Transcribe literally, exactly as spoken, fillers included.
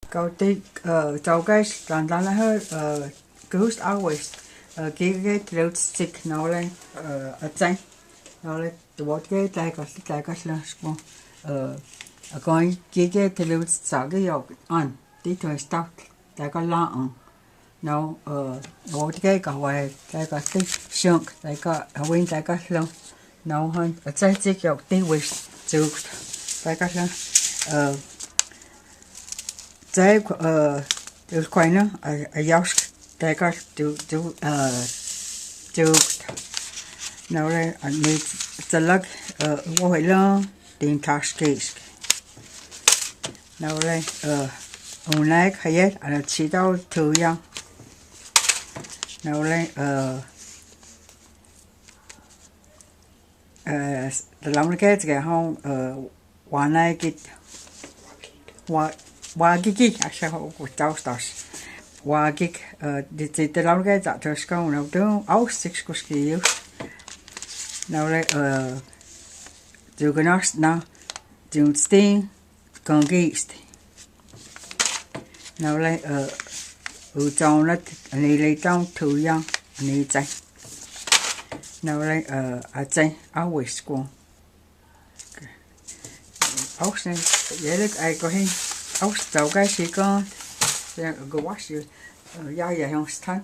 Kaw ti, eh, tawkash, tlan tlan la ha, eh, kust awis, eh, kike telutst sik, nau le, eh, atsen. Nau le, tawot ke tlaikal, tlaikal la, sko, eh, akon kike telutst saki yok, an, ti tun staut, tlaikal la an. Nau, eh, tawot ke kahwai, tlaikal ti, shunk, tlaikal, awin tlaikal la. Nau han, atsen sik yok, ti wis, tsuk, tlaikal la. Eh, Tsei, eh, ul kwaina, a, a yausk, tekal, tu, tu, eh, tuk. Nau le, a ni tsalak, eh, wohela, tin taskisk. Nau le, eh, unaik hayet, ana tsitau tuya. Nau le, eh, eh, talamrikets ke hong, eh, Wanaikit. Wa, wakikik, asya ho kutaustas. Wakik, eh, di, di, di laulke, ta, ta, ska, una, tu, aus, sik, skuski, yus. Nau le, eh, tu, ganas, na, tu, sti, kangist. Nau le, eh, u, taunat, ni, le, taun, tu, yang, ni, tsai. Nau le, eh, a, tsai, a, wis, ku. Aus ne, yelek ai kohi, aus tawkashi kon, ya gawas yu, ya ya hong stan,